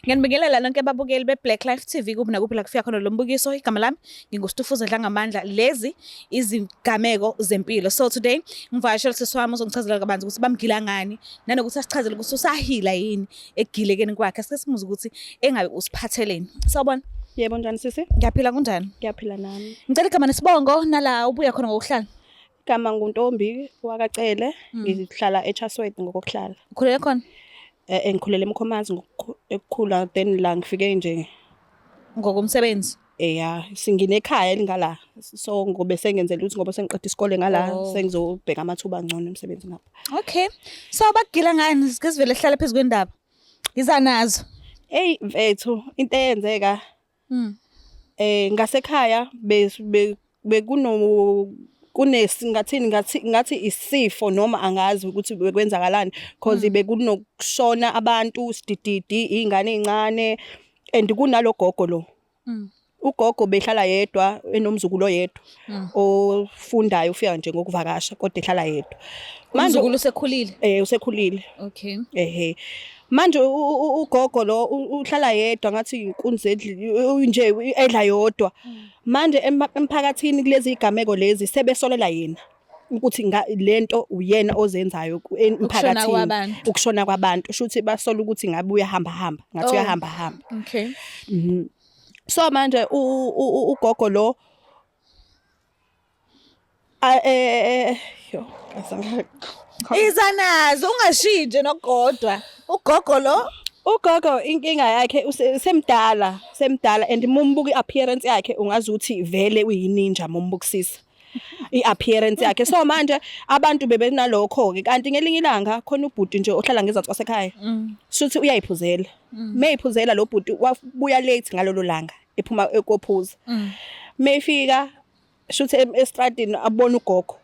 Ngiyanibingelela nonke ababukeli be-Black Life TV kuphi nakuphi la kufika khona lo mbukiso. Igama lami nginguStufuza Dlangamandla. Lezi izigameko zempilo. So today ngivakashele usisi wami uzongichazela kabanzi ukuthi bamgila ngani nanokuthi asichazele ukuthi usahila yini ekugilekeni kwakhe. Asike simuze ukuthi engabe usiphatheleni. Sawubona. Yebo, njani sisi? Ngiyaphila, kunjani? Ngiyaphila nami. Ngicela igama nesibongo nala ubuya khona ngokuhlala. Igama nguNtombi wakaCele, ngihlala eChatsworth ngokuhlala. Ukhulele khona? Ngikhulele eMkhomazi ekukhula, then la ngifike nje ngokomsebenzi. Eya, singinekhaya elingala. So ngobe sengenzela ukuthi ngoba sengiqeda isikole ngala sengizobheka amathuba angcono emsebenzi ngapha. Okay. So bakugila ngani? Sike sivele sihlale phezu kwendaba. Iza nazo. Hey mfethu, into eyenzeka ngasekhaya bekuno ngathini, ngathi isifo noma angazi ukuthi bekwenzakalani, cause bekunokushona abantu sidididi, izingane ezincane, and kunalo gogo lo. Ugogo behlala yedwa enomzukulu oyedwa ofundayo, ufika nje ngokuvakasha kodwa ehlala yedwa. Manje umzukulu usekhulile? Eh, usekhulile. Ehe. Manje ugogo lo uhlala yedwa, ngathi inkunzi nje edla yodwa. Manje emphakathini kulezi igameko lezi sebesolela yena ukuthi lento uyena ozenzayo emphakathini, kwabantu. Ukushona kwabantu, shuthi basola ukuthi ngabe uyahamba hamba, ngathi uyahamba hamba. So manje ugogo lo yo azange. Iza nazo, ungashintshe nokodwa. Ugogo lo. Ugogo inkinga yakhe semdala, semdala, and mumbuka i-appearance yakhe ungazi ukuthi vele uyininja mumbukisisa i-appearance yakhe. So manje abantu bebenalokho ke, kanti ngelinye ilanga khona ubhuti nje ohlala ngezansi kwasekhaya, shuthi uyayiphuzela, meyiphuzela lo bhuti wabuya late ngalolo langa ephuma ekophuza. Meyifika shuthi estradini abona ugogo.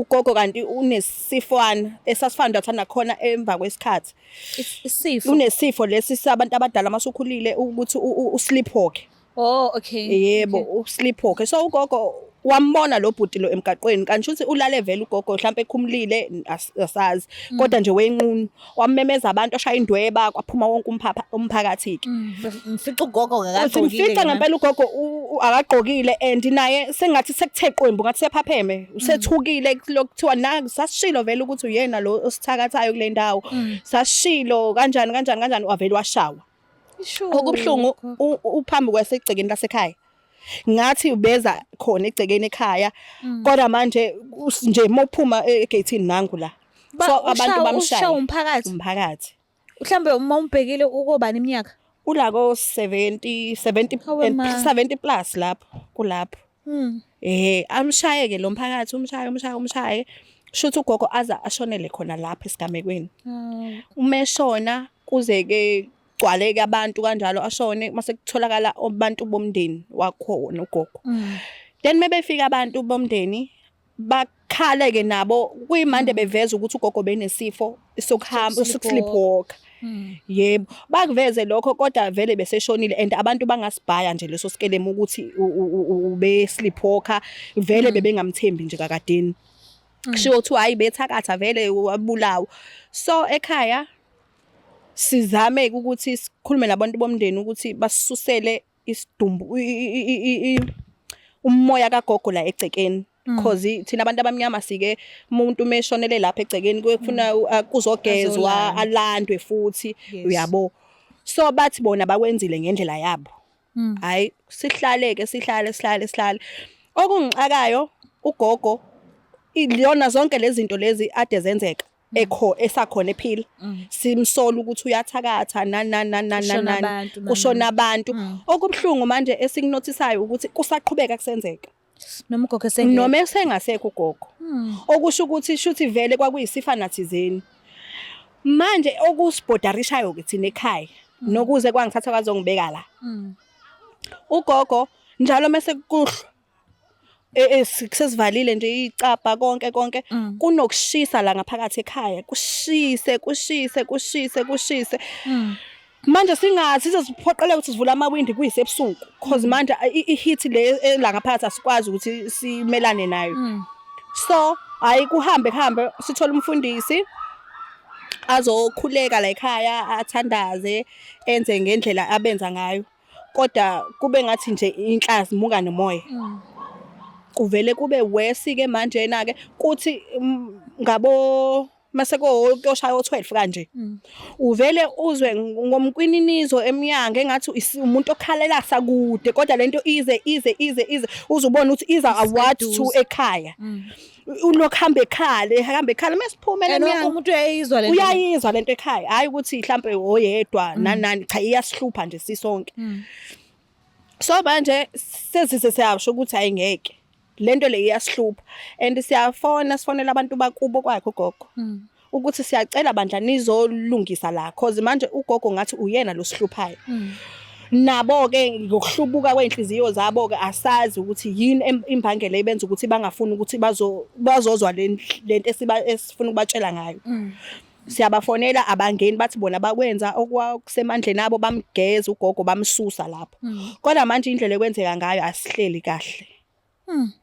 Ugogo kanti unesifwana esasifanda thana khona emva kwesikhathi. Isifo. Unesifo lesi sabantu abadala masukhulile ukuthi usleepwalk. Oh, okay. Yebo, usleepwalk. So ugogo wambona lo bhuti lo emgaqweni, kanti shuthi ulale vele ugogo, mhlawumbe ekhumulile, asazi, kodwa nje wenqunu, wamemeza abantu, ashaya indweba, kwaphuma wonke umphakathi ke. Mfica ugogo akagqokile. Uthi mfica ngempela ugogo akagqokile, and naye sengathi sekuthe qwembu, ngathi sephapheme, usethukile lokuthiwa na sasishilo vele ukuthi uyena lo osithakathayo kule ndawo, sasishilo kanjani kanjani kanjani, wavele washawa. Okubuhlungu uphambi kwasegcekeni lasekhaya, ngathi ubeza khona egcekeni ekhaya, kodwa manje nje mawuphuma egate nangu la. So abantu bamshaya. Ushawa umphakathi. Umphakathi. Mhlambe uma umbhekile ukobani iminyaka? Ulako 70, 70 Hawe and ma. 70 plus lapho, kulapho. Amshaye ke lo mphakathi, umshaye, umshaye, umshaye, shuthi ugogo aza ashonele khona lapha esigamekweni. Uma eshona kuze ke gcwaleke abantu kanjalo, ashone mase kutholakala abantu bomndeni wakhona ugogo. Then mebefika abantu bomndeni bakhale ke nabo kuyimande beveza ukuthi ugogo benesifo sokuhamba, sokusleepwalk. Yebo, bakuveze lokho, kodwa vele beseshonile and abantu bangasibhaya nje leso sikelemu ukuthi ube sleepwalker, vele bebengamthembi nje kakadeni. Kushiwo kuthiwa hayi, bethakatha vele, wabulawa. So ekhaya sizame ukuthi sikhulume nabantu bomndeni ukuthi basisusele isidumbu, umoya kagogo la egcekeni, cause thina abantu abamnyama sike umuntu meshonele lapha egcekeni kuyofuna kuzogezwa, Azolandwa. alandwe futhi. Uyabo, so bathi bona bakwenzile ngendlela yabo. Hayi, sihlale ke, sihlale, sihlale, sihlale. Okungixakayo, ugogo ilona zonke lezi zinto lezi ade zenzeka ekho esakhona ephila, simsola ukuthi uyathakatha nani nani nani nani. Kushona Nani abantu, nani, kushona nani. abantu. Okubuhlungu manje esikunotisayo ukuthi kusaqhubeka kusenzeka Noma ugogo esengekho. Noma esengasekho ugogo, okusho ukuthi shuthi vele kwakuyisifana thizeni. Manje okusibhodarishayo ke thina ekhaya nokuze kwangithatha kwazongibeka la, ugogo njalo mase kuhlwa sesivalile nje icabha konke konke, kunokushisa la ngaphakathi ekhaya, kushise, kushise, kushise, kushise. Manje singazi size siphoqeleke ukuthi sivule amawindi kuyisebusuku, cause manje i-heat le la ngaphakathi asikwazi ukuthi simelane nayo. So hayi, kuhambe kuhambe, sithola umfundisi. Azokhuleka la ekhaya, athandaze, enze ngendlela abenza ngayo. Kodwa kube ngathi nje inhlazi imuka nomoya. Kuvele kube worse ke manje na ke kuthi ngabo mase kuyoshaya o12 kanje. Uvele uzwe ngomkwininizo emnyango engathi umuntu okhalela sakude, kodwa lento ize ize ize ize uzubona ukuthi iza award to Iseduze. ekhaya. Ulokhu hamba ekhale, hamba ekhale, mesiphumela And wonke emnyango. umuntu uyayizwa lento. Uyayizwa lento ekhaya, hayi ukuthi mhlambe oyedwa nani nani, cha, iyasihlupha nje sisonke. So manje sezise siyasho ukuthi ayingeke lento le, iyasihlupha, and siyafona, sifonela abantu bakubo kwakhe ugogo ukuthi siyacela bandla nizolungisa la, cause manje ugogo ngathi uyena lo sihluphayo. Nabo ke ngokuhlubuka kwenhliziyo zabo ke, asazi ukuthi yini imbangela ebenza ukuthi bangafuni ukuthi bazozwa lento esifuna ukubatshela ngayo. Siyabafonela, abangeni, bathi bona bakwenza okwakusemandleni abo, bamgeza ugogo, bamsusa lapho. Kodwa manje indlela ekwenzeka ngayo asihleli kahle.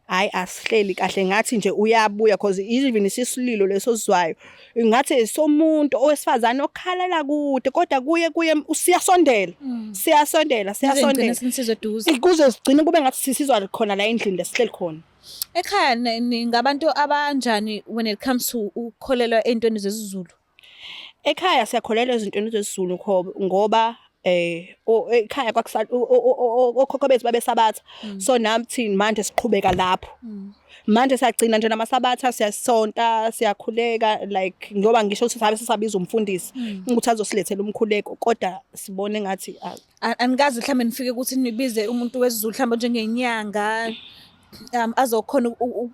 Hayi, asihleli kahle, ngathi nje uyabuya, cause even isisililo leso sizwayo ngathi somuntu owesifazane okhalela kude, kodwa kuye kuye siyasondela, siyasondela, siyasondela. Sinisizwe eduze. Kuze sigcine kube ngathi sisizwa khona la endlini lesihleli khona. Ekhaya ningabantu abanjani when it comes to ukukholelwa ey'ntweni zesiZulu? Ekhaya siyakholelwa ezintweni zesiZulu ngoba ekhaya kwakusa okhokho bethu babesabatha, so nathi manje siqhubeka lapho. Manje siyagcina nje namasabatha, siyasonta, siyakhuleka, like ngoba ngisho ukuthi sabe sisabiza umfundisi ukuthi azosilethela umkhuleko, kodwa sibone ngathi ah, Anikaze mhlawumbe nifike ukuthi nibize umuntu wesiZulu, mhlawumbe njengenyanga, azokhona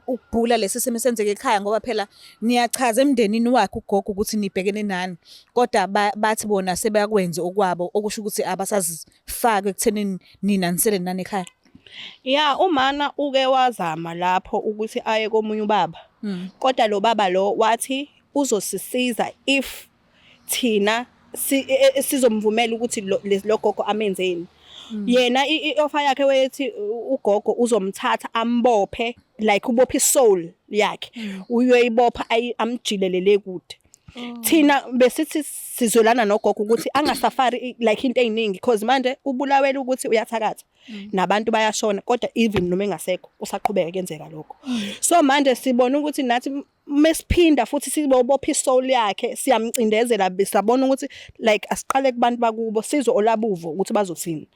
ukubhula lesi simo esenzeka ekhaya, ngoba phela niyachaza emndenini wakhe ugogo ukuthi nibhekene nani, kodwa bathi bona sebeyakwenza okwabo, okusho ukuthi abasazifaki ekuthenini nina nisele nani ekhaya? Ya, umana uke wazama lapho ukuthi aye komunye ubaba. Kodwa lo baba lo wathi uzosisiza if thina sizomvumela ukuthi lo gogo amenzeni. Yena i-offer yakhe wayethi ugogo uzomthatha ambophe, like ubophe isoul yakhe. Uyoyibopha amjilelele kude. Thina besithi sizwelana nogogo ukuthi angasafari like into eziningi, because manje ubulawela ukuthi uyathakatha. Nabantu bayashona, kodwa even noma engasekho usaqhubeka kuyenzeka lokho. So manje sibona ukuthi nathi mesiphinda futhi sibobopha isoul yakhe, siyamcindezela. Besabona ukuthi like asiqale kubantu bakubo, sizwe olabuvo ukuthi bazothini.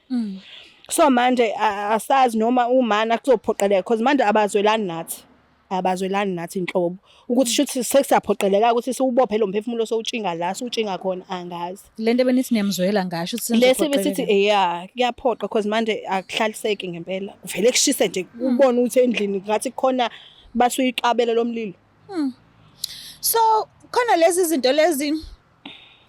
So manje asazi noma umana kuzophoqeleka, because manje abazwelani nathi, abazwelani nathi inhlobo, ukuthi shuthi sesiyaphoqeleka ukuthi siwubophe lo mphefumulo, sowutshinga la siwutshinga khona, angazi. Lento ebenithi niyamzwela ngasho ukuthi lesi besithi yeah, kuyaphoqa, because manje akuhlaliseki ngempela, vele kushise nje, ubone ukuthi endlini ngathi khona bathi uyiqabela lomlilo. So khona lezi zinto lezi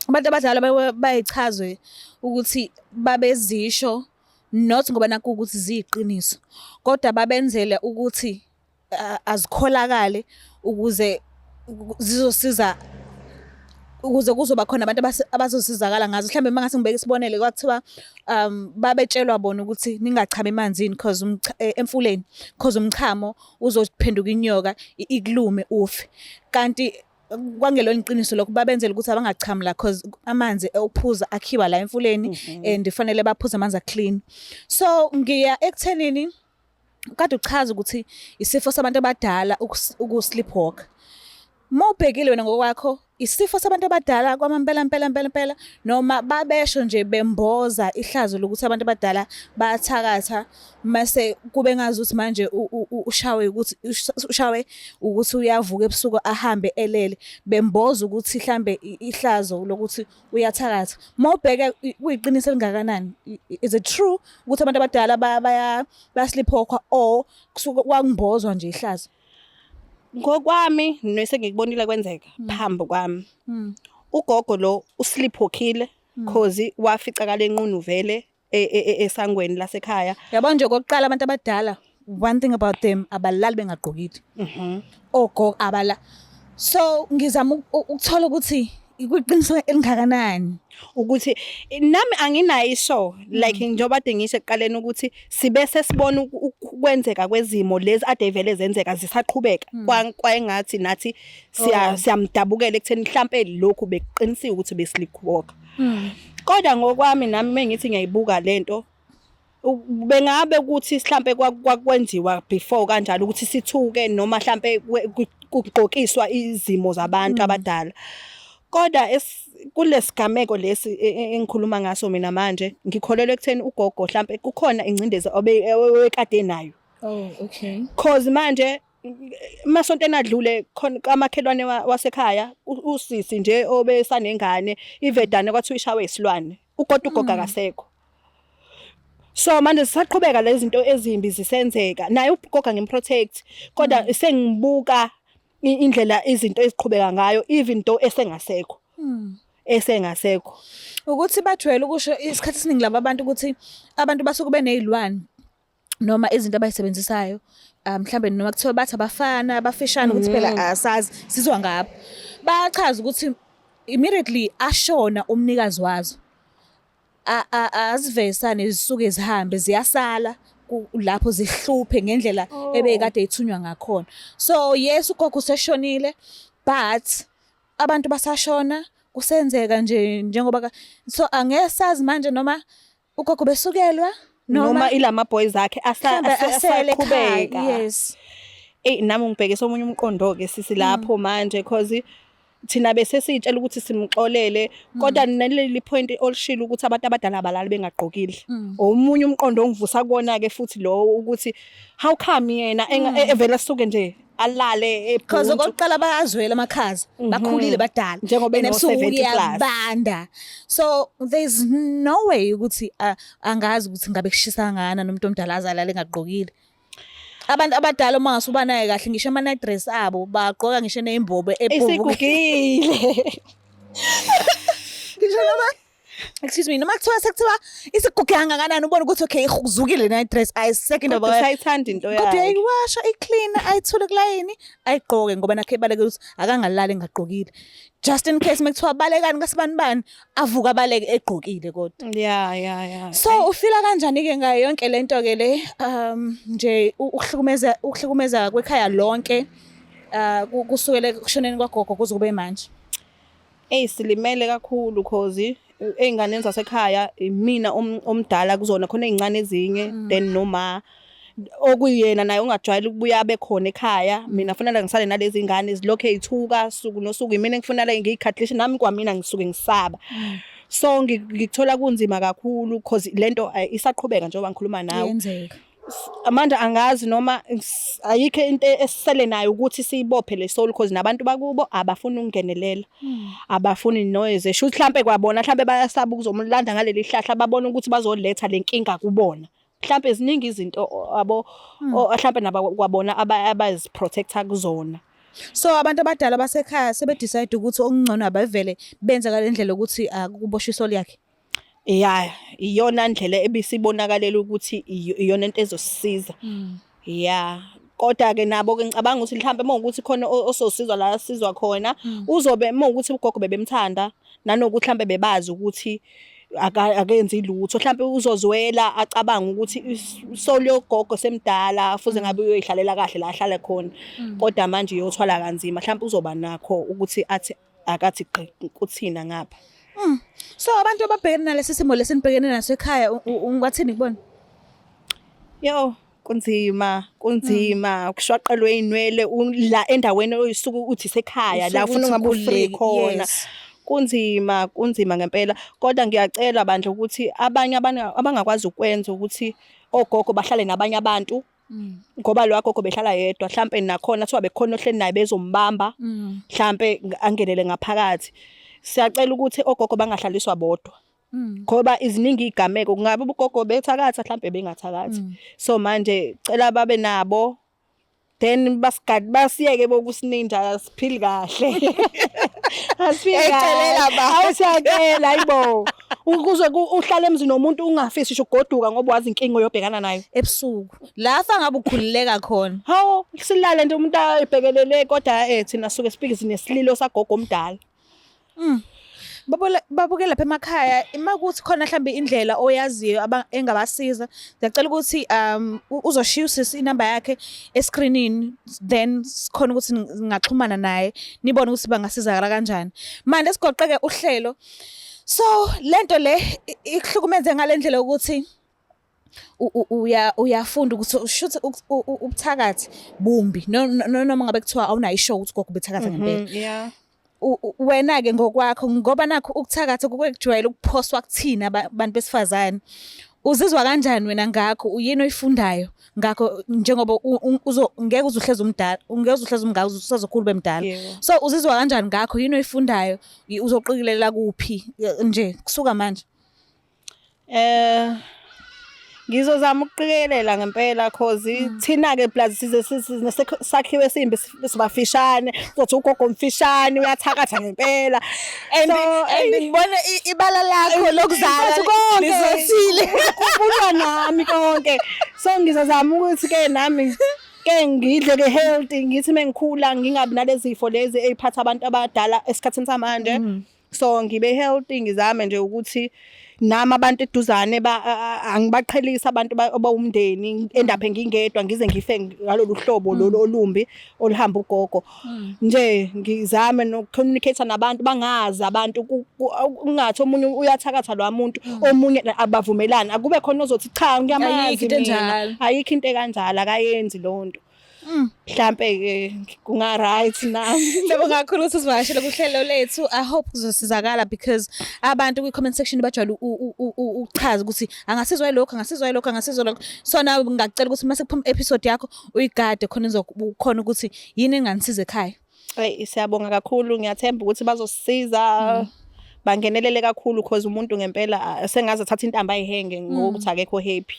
abantu abadala bayichazwe ukuthi babezisho, not ngoba nakho ukuthi ziyiqiniso, kodwa babenzele ukuthi azikholakale ukuze zizosiza, ukuze kuzoba khona abantu abazosizakala ngazo. Mhlawumbe uma ngase ngibeke isibonelo, kwakuthiwa babetshelwa bona ukuthi ningachami emanzini cause emfuleni, cause umchamo uzophenduka inyoka ikulume ufe, kanti kwangelona iqiniso lokho. Babenzela ukuthi abangachami la, cause amanzi okuphuza akhiwa la emfuleni and fanele baphuze amanzi a-clean. So ngiya ekuthenini kade uchaza ukuthi isifo sabantu abadala uku-sleepwalk. Uma ubhekile wena ngokwakho, isifo sabantu abadala kwamampela mpela mpela mpela, noma babesho nje bemboza ihlazo lokuthi abantu abadala bayathakatha, mase kube ngazi ukuthi manje ushawe ukuthi uyavuka ebusuku ahambe elele, bemboza ukuthi mhlambe ihlazo lokuthi uyathakatha? Uma ubheka, kuyiqiniso elingakanani? Is it true ukuthi abantu abadala baya sleepwalker or kusuke kwakumbozwa nje ihlazo? Ngokwami nesengikubonile kwenzeka phambi kwami, ugogo lo usleepwalkile, cause waficakala enqunu vele esangweni lasekhaya. Yabo nje, kokuqala abantu abadala, one thing about them, abalali bengagqokile. Ogogo abala. So ngizama ukuthola ukuthi kuyiqiniso elingakanani. Ukuthi nami anginayo isho, like njengoba kade ngisho ekuqaleni ukuthi sibe sesibona Ukwenzeka kwezimo lezi ade vele zenzeka zisaqhubeka, kwayengathi nathi siyamdabukela ekutheni mhlampe lokhu bekuqinisiwe ukuthi besleepwalker. Kodwa ngokwami nami mengithi ngiyayibuka lento, bengabe ukuthi mhlampe kwakwenziwa before kanjalo ukuthi sithuke, noma mhlampe kugqokiswa izimo zabantu abadala. Kodwa kulesigameko lesi engikhuluma ngaso mina manje, ngikholelwa ekutheni ugogo mhlampe kukhona ingcindezi obekade nayo. Oh, okay. Cause manje emasontweni adlule khona kamakhelwane wasekhaya, usisi nje obesanengane ivedane, kwathiwa ishawe isilwane, ukodwa ugogo akasekho. So manje sisaqhubeka lezi zinto ezimbi zisenzeka, naye ugogo ngimprotect, kodwa sengibuka indlela izinto eziqhubeka ngayo, even though esengasekho. Ukuthi bajwayele ukusho isikhathi esiningi laba bantu ukuthi abantu basuke benezilwane noma izinto abayisebenzisayo, mhlambe noma kuthiwa bathi abafana abafishane, ukuthi phela asazi, sizwa ngabo, bayachaza ukuthi immediately ashona umnikazi wazo, azivesane zisuke zihambe, ziyasala lapho zihluphe ngendlela ebekade ithunywa ngakhona. So yes, ugogo useshonile, but abantu basashona, kusenzeka nje njengoba so angeke sazi manje noma ugogo besukelwa noma ilama boys akhe mhlambe asele ekhaya. Asaqhubeka. Ey, nami ngibhekise omunye umqondo ke sisi lapho manje, cause thina bese siyitshela ukuthi simxolele, kodwa naleli point olishilo ukuthi abantu abadala abalali bengagqokile, omunye umqondo ongivusa kuwona ke futhi lo, ukuthi how come yena evela suke nje alale Because ebhuntu. Okokuqala bayazwela amakhaza, bakhulile, badala. Njengoba And eno ebusuku 70 plus. kuyabanda, so there's no way ukuthi angazi ukuthi ngabe kushisa kangakanani umuntu omdala azalala engagqokile. Abantu abadala uma ngasuba naye kahle, ngisho ama night dress abo bagqoka ngisho nezimbobo ebomvu. Isigugile. Ngisho noma, excuse me, noma kuthiwa sekuthiwa isiguge kangakanani, ubone ukuthi okay, ihuzukile night dress, ayisekho into. Kodwa usayithanda into Kodwa yakhe. uyayiwasha, iclean, ayithule kulayini, ayigqoke, ngoba nakho ebaleke ukuthi akangalali engagqokile, just in case mekuthiwa balekani kasibani bani, avuka abaleke egqokile kodwa. So ufila kanjani ke ngayo yonke lento ke le, nje ukuhlukumeza kwekhaya lonke, kusukela ekushoneni kwagogo kuze kube manje? Ey, silimele kakhulu, cause ey'nganeni zasekhaya imina omdala kuzona, khona ey'ncane ezinye, then noma okuyena naye ongajwayele ukubuya abe khona ekhaya. Mina kufanele ngisale nalezi ngane zilokhu ey'thuka suku nosuku, imina engifunela ngiyikhathilishe nami, kwamina ngisuke ngisaba. So ngikuthola kunzima kakhulu, cause lento isaqhubeka njengoba ngikhuluma nawe. Yenzeka. Manje angazi noma ayikho into esisele nayo ukuthi siyibophe le soul, cause nabantu bakubo abafuni ukungenelela, abafuni noise. Shuthi mhlambe kwabona mhlambe bayasaba ukuzomlanda ngaleli hlahla, babona ukuthi bazoletha lenkinga kubona. Mhlambe ziningi izinto abo mhlambe nabo kwabona abaziprotector kuzona. So abantu abadala basekhaya sebedecide ukuthi okungcono abavele benze ngale ndlela ukuthi kuboshwe isoul yakhe. Ya, iyona ndlela ebisibonakalela ukuthi iyona into ezosisiza. Ya, kodwa ke nabo ke ngicabanga ukuthi mhlambe uma ukuthi khona ososizwa la asizwa khona, uzobe uma ukuthi ugogo bebemthanda, nanokuthi mhlambe bebazi ukuthi akenzi lutho, mhlambe uzozwela, acabanga ukuthi soul yogogo semdala futhi ngabe uyoyihlalela kahle la ahlala khona, kodwa manje uyothwala kanzima, mhlambe uzoba nakho ukuthi athi akathi gqi kuthina ngapha. So abantu ababhekene nalesi simo lesinibhekene naso ekhaya, ungathini kubona? Yo, kunzima, kunzima ukushwaqelwe inwele la endaweni oyisuku uthi sekhaya la Usuke ufuna uthi ungabe ufree ukhululekile, khona. Kunzima, kunzima ngempela, kodwa ngiyacela bandla ukuthi abanye abangakwazi ukwenza ukuthi ogogo bahlale nabanye abantu, ngoba lo gogo behlala yedwa, mhlambe nakhona kuthiwa bekhona ohleli naye bezombamba, mhlambe angenele ngaphakathi. Siyacela ukuthi ogogo bangahlaliswa bodwa, ngoba iziningi igameko, kungabe ugogo bethakatha, mhlambe bengathakathi. So manje cela babe nabo, then basigadi, basiyeke bokusininja, siphili kahle, asiphili. Ecelela ba. Awu, siyacela, hayibo, ukuze uhlale emzini womuntu ungafisi ngisho ukugoduka ngoba wazi inkinga oyobhekana nayo. Ebusuku lapha ngabe ukhululeka khona. Hawu, silale nje umuntu ayibhekelele, kodwa thina suke sifike sinesililo sagogo omdala. Babukela lapha emakhaya, uma kuthi khona mhlambe indlela oyaziyo engabasiza, ngiyacela ukuthi uzoshiya usisi inamba yakhe escreenini, then sikhona ukuthi ningaxhumana naye, nibone ukuthi bangasizakala kanjani. Manje sigoqeke uhlelo. So lento le ikuhlukumeze ngale ndlela ukuthi uyafunda ukuthi shuthi ubuthakathi bumbi, noma ngabe kuthiwa awunayo ishow ukuthi gogo ubethakatha ngempela. Wena-ke ngokwakho, ngoba nakho ukuthakatha kukujwayele ukuphoswa kuthina abantu besifazane, uzizwa kanjani wena ngakho? Yini oyifundayo ngakho, njengoba ngeke uze uhleze umdala, ungeke uze uhleze umngaka, usazokhula ube mdala? So uzizwa kanjani ngakho? Yini oyifundayo? Uzoqikelela kuphi nje kusuka manje? Ngizozama ukuqikelela ngempela, cause thina ke plus size sakhiwe esimbi, sibafishane, uzothi ugogo mfishane, uyathakatha ngempela. And So, and ngibona ibala lakho lokuzala Mfethu, konke. lizothile. Kubulwa nami konke, so ngizozama ukuthi ke nami ke ngidle ke healthy, ngithi mengikhula ngingabi nalezi zifo lezi ey'phatha abantu abadala esikhathini samanje. So ngibe healthy, ngizame nje ukuthi nami abantu eduzane angibaqhelisi abantu abawumndeni, endaphe ngingedwa ngize ngife ngalolu hlobo lolu olumbi oluhamba ugogo nje. Ngizame nokucommunicate nabantu, bangazi abantu kungathi omunye uyathakatha lo muntu, omunye abavumelani, akube khona ozothi cha, ngiyamazi Ayikho into mina. enjalo. Ayikho into ekanjalo, akayenzi leyo nto. Mhlampe ke kunga right nami. Siyabonga kakhulu ukuthi usivakashele kuhlelo lethu. I hope kuzosizakala, because abantu kwi-comment section bajwayele ukuchaza ukuthi angasizwa yilokhu, angasizwa yilokhu, angasizwa lokhu. So nawe ngingacela ukuthi mase kuphuma episode yakho uyigade khona izokhona ukuthi yini enganisiza ekhaya. Eyi, siyabonga kakhulu, ngiyathemba ukuthi bazosisiza, bangenelele kakhulu, cause umuntu ngempela sengaze athathe intambo ayihenge ngokuthi akekho happy.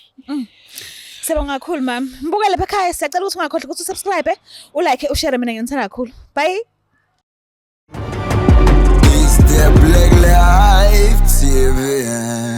Siyabonga kakhulu, mama. Mbuka lapha ekhaya, siyacela ukuthi ungakhohlwa ukuthi usubscribe, ulike, ushare. Mina ngiyonithanda kakhulu. Bye. It's the Black Life TV.